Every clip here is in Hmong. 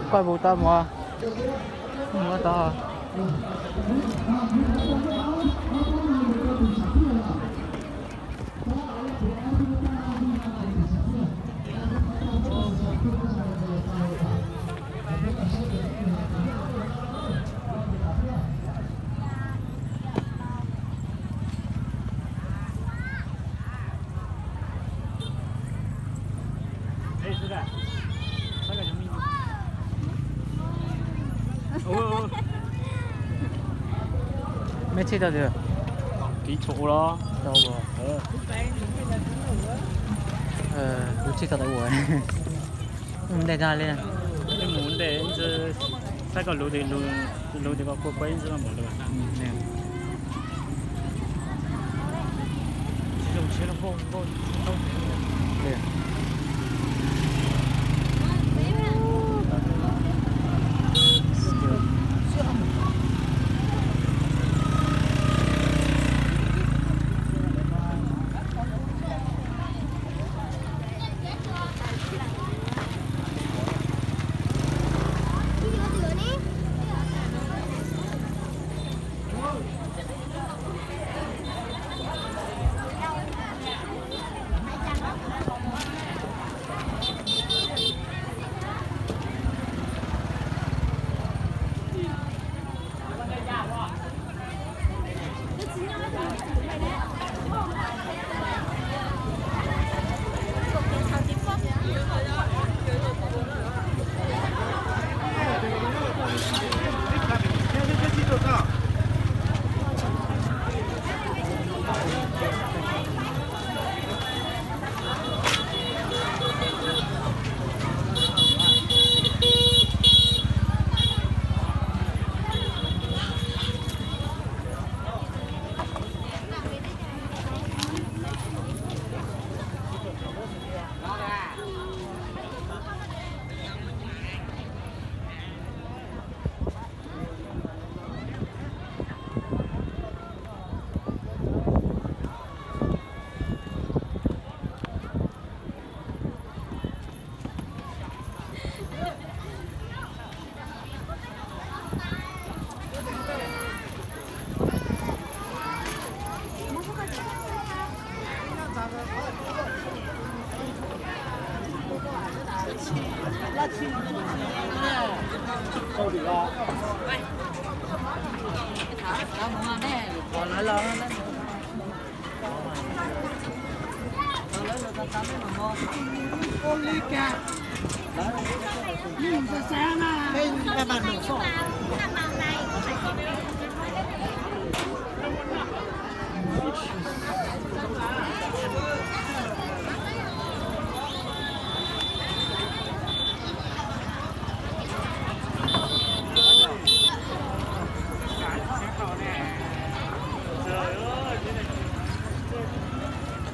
Koj vus tau mus, mus tau. Mej txhij tau twg? Kib tshuav ua los? Tau ua. Kuv txhij tau tau ua. Mus ntej kag li. Mus ntej, saib koj lug, lug tias koj kua kuab ib ntsis mus lawm.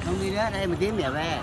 Nung ni da, đây một tí mẹ về.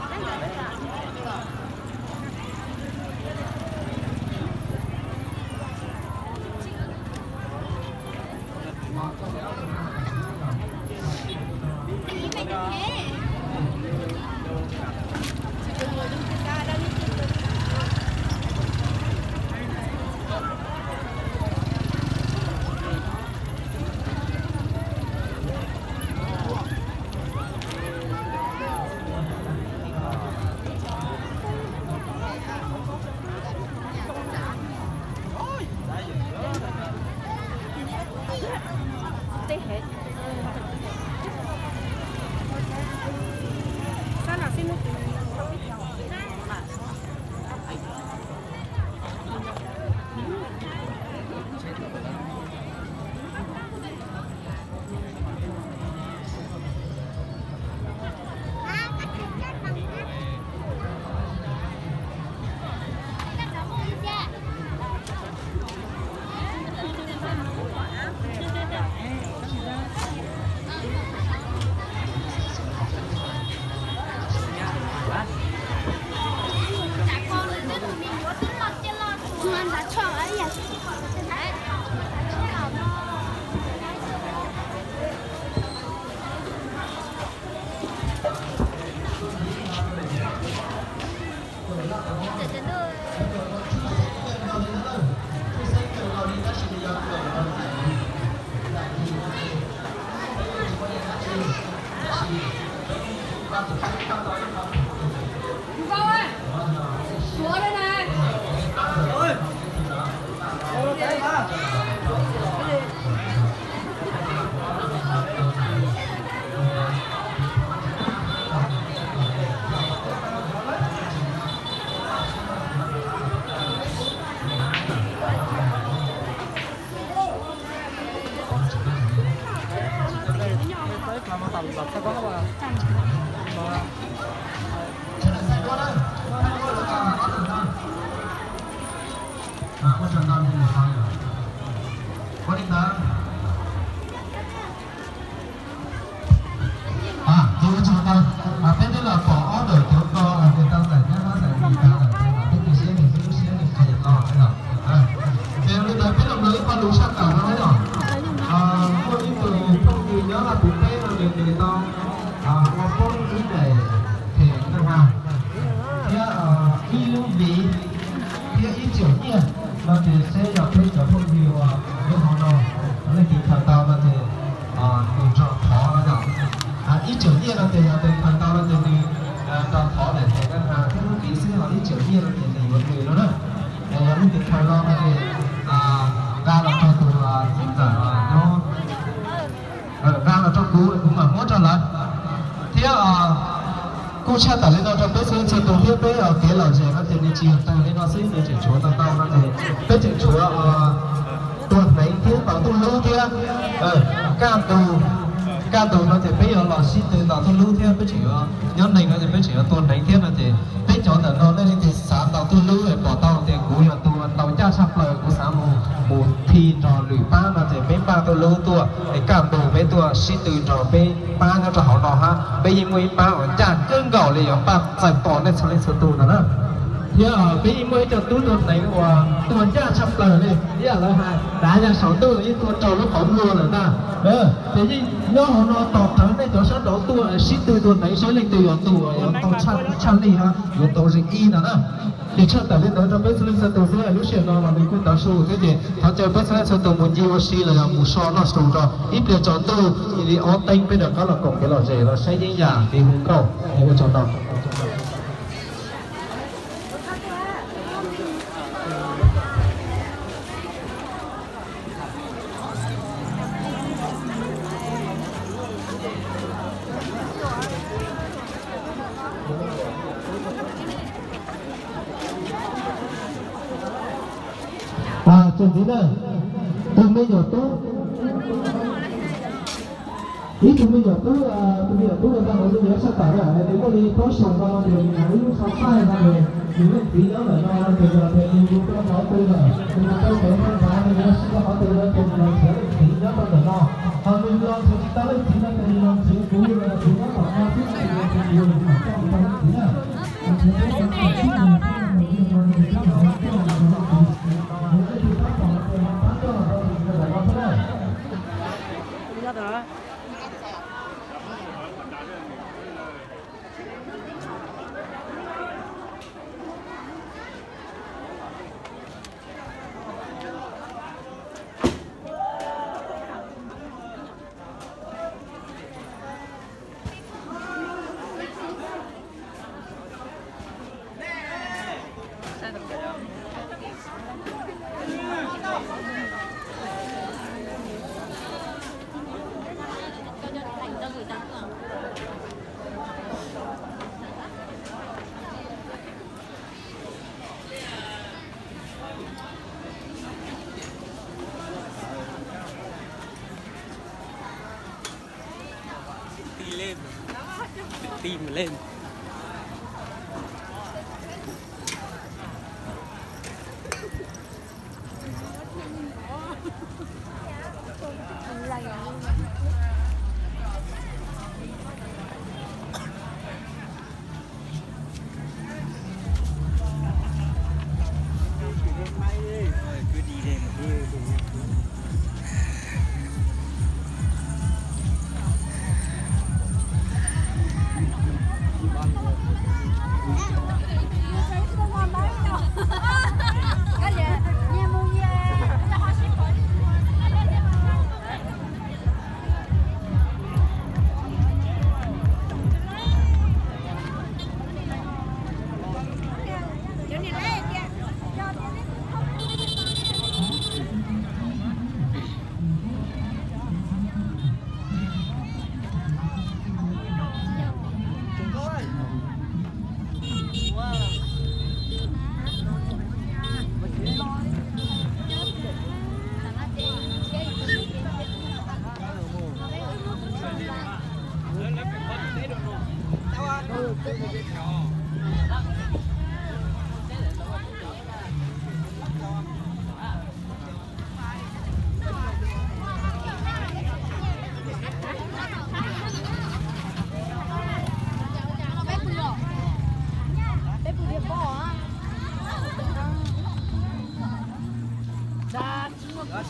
Ua li ntawd, ces ua tsaug ntau, peb twb los pom ob ntawm cov ko nws tau tawm nyab hab tawm lis tas lawm ces peb tus siab nws xwb, lub siab nws qis los no. Ces ua li ntawd peb los mloog ib qho lus tshaj tawm no yom. Muaj ib tug phooj ywg nyob Laj Puv teb no nws nws tau ua poob ib daim phem naj hab thiab ib lub viv thiab ib txhiab nyiaj no ces seb yog peb cov phooj ywg uas nyob hauv no leej twg khaws tau no ces nws nrog thov no yom. Ib txhiab nyiaj no ces yog tus khaws tau no ces nws nrog thov daim phem naj hab thiab lub viv xwb, ho ib txhiab nyiaj no ces nws yuav nws no na. Es yog leej twg khaws tau no ces nqa los rau tus txiv ntxawm nyob nqa los rau kuv, kuv mam muab rau lawv. Thiab kuj tshaj tawm li no rau peb txhua leej txhua tus thiab, peb kev lom zem no ces nws tsis yog tag li no xwb, nws tseem tshuav tau ntau no ces peb tseem tshuav tua hneev thiab ntaus tuj lub thiab. Kaj ntug, kaj ntug no ces peb yuav los sib tw ntaus tuj lub thiab, peb tseem yuav nyob neeg no ces peb tseem yuav tua hneev thiab no ces peb cov ntawm no nej leej twg xav ntaus tuj lub es pom tau tias kuv yog tus ntaus ncaj tshaj plaws, kuv xav mus, mus thi nrog lwm pab no ces peb npaj tuj lub tuaj, es kaj ntug peb tuaj sib tw nrog peb pab nyob rau hauv no hab. Peb yeej muaj ib pab uas ncaj kawg nkaus li, yuav npaj txais tos nej txhua leej txhua tus ntawd na. Thiab peb yeej muaj ib co tub tua hneev uas tua ncaj tshaj plaws li, ib yam lawv hais dav ya saum ntuj los yeej tua raug lub qhov muag lawm ntag. Ces yeej nyob hauv no tos rawv nej cov sab nraud tuaj sib tw tua hneev saib leej twg yog tus uas yuav tau tshaj lij hab yuav tau zeem ib ntag na. Ces tshaj tawm li ntawd rau peb txhua leej txhua tus xwb, lub sij hawm no los nws kuj tav su thiab ces thov caw peb txhua leej txhua tus mus ncig ua si los yog mus so noj su rau ib pliag tsaus ntuj li ob teev peb rov qab los koom kev lom zem los saib yeeb yam kev hu nkauj es ua tsaug ntau. Txuas ntxiv na, tus me nyuam tub, ib tug me nyuam tub, tus me nyuam tub uas tau hauv nws yuav tshaj tawm na, nws muaj li plaub xyoos no, nws hnav ib lub xov txaij no, nws leej txiv nyob ntawm no ces yog tias nws mus rau qhov twg lawm, nws mus rau pem thaj nrad, nws yuav sim rau qhov twg no ces nws los nrhiav leej txiv nyob rau ntawm no. Ho nws los nrhiav tsis tau leej txiv no ces nws los nrhiav kuv, kuv nyob tom no xwb ces kuv mam coj mus rau leej txiv na. Ti mus leej. Kwv tij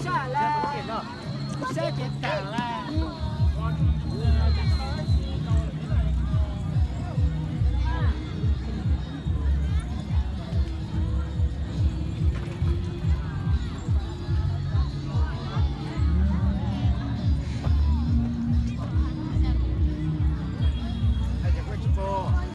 Sab lawm, kuv sab ces tawm lawm.